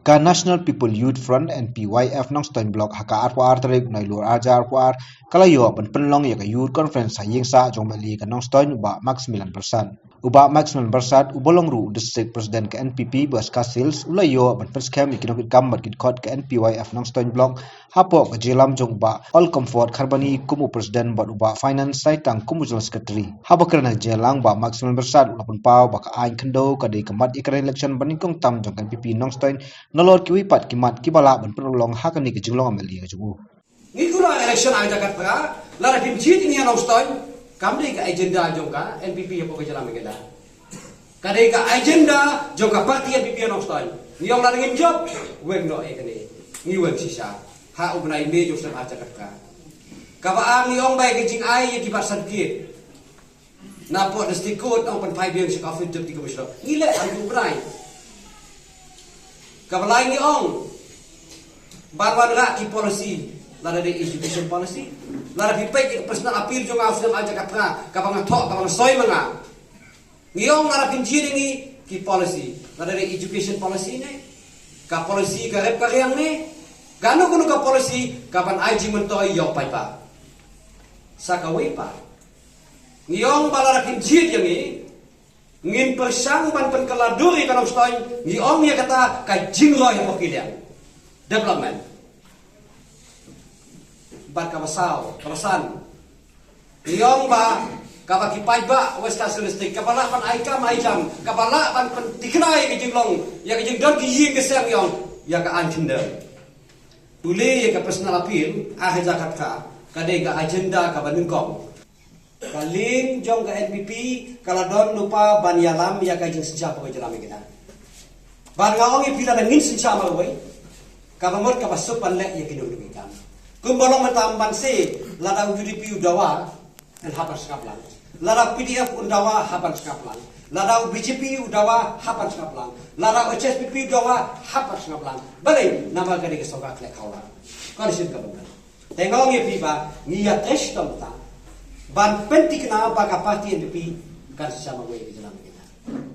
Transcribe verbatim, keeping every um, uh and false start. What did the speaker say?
Ka National People Youth Front, N P Y F, Nongstoin Block, ha ka arphew ar tarik u Nailur arhajar arphew ar, ka la ïoh ban pynlong ïa ka Youth Conference ha ïing sah jong u M L A ka Nongstoin, u Bah Maximilian Byrsat. U Bah Maximilian Byrsat, uba long ruh u District President ka N P P West Khasi Hills, u la ïoh ban pynskhem ïa ki nongkitkam bad ki dkhot ka N P Y F Nongstoin Block hapoh ka jingïalam jong u Bah Allcomfort Kharbani kum u President bad u Bah Finance Saitang kum u General Secretary. Haba kren ha ka jingïalang, u Bah Maximilian Byrsat u la pynpaw ba ka aiñ khyndew ka dei ka mat ïakren election banyngkong tam jong ka N P P Nongstoin, nalor kiwei pat ki mat kiba lah ban pynurlong ha kane ka jinglong M L A ka jong u. Ngi kular election ha ka jaka Prah, lada phim jied ïa ngi ha Nongstoin, kam dei ka agenda jong ka N P P hapoh ka jylla Meghalaya. Ka dei ka agenda jong ka party N P P ha Nongstoin. Ngi ong lada ngim jop, weng noh ïa kane. Ngi weng shisha ha u bnai May jong u snem ha ka jaka Prah. Kaba ar, ngi ong ba ïa ka jingai ïa ki birth certificate, napoh District Court ong pynphai biang sha ka office Deputy Commissioner. Ngi leh ha u bnai. Kaba lai, ngi ong ban wanrah ki policy, lada dei education policy, lada phi peit ïa ka personal appeal jong nga u snem ha ka jaka Prah, kaba nga thoh, kaba nga soi ma nga. Ngi ong lada phim jied ïa ngi, ki policy, lada dei education policy ne, ka policy ka rep ka riang ne, kano kano ka policy kaban ai jingmyntoi ïa u paidbah. Sa kawei pat, ngi ong ba lada phim jied ïa ngi, ngin pyrshang ban pynkylla dur ïa ka Nongstoin. Ngi ong ïa kata ka jingroi hapoh ki liang development. Bad kaba saw, kaba san, ngi ong ba kaba ki paidbah West Khasi Hills District, kaba lah ban ai kam ai jam, kaba lah ban pynthikna ïa ka jinglong, ïa ka jingdon ki ïing ki sem, ngi ong ïa ka aiñ khyndew. Pule ïa ka personal appeal ha ka jaka Prah, ka dei ka agenda kaba nyngkong. Ka liang jong ka N P P ka la don lypa ban ïalam ïa ka jingsynshar hapoh ka jylla Meghalaya. Bad nga ong ïa phi, lada ngin synshar marwei, kaba mut kaba suk ban leh ïa kino kino ki kam. Kumba long mynta, ban seh, lada u U D P u dawa, yn hap ban sngap lang. Lada P D F un dawa, hap ban sngap lang. Lada u B J P u dawa, hap ban sngap lang. Lada u H S P P u dawa, hap ban sngap lang. Balei? Namar ka dei ka sorkar khleh khawla. Ka dei shisien kaba mynta. Te nga ong ïa phi ba ngi ïatrei shitom mynta ban pynthikna ba ka party N P P kan synshar marwei ha ka jylla Meghalaya.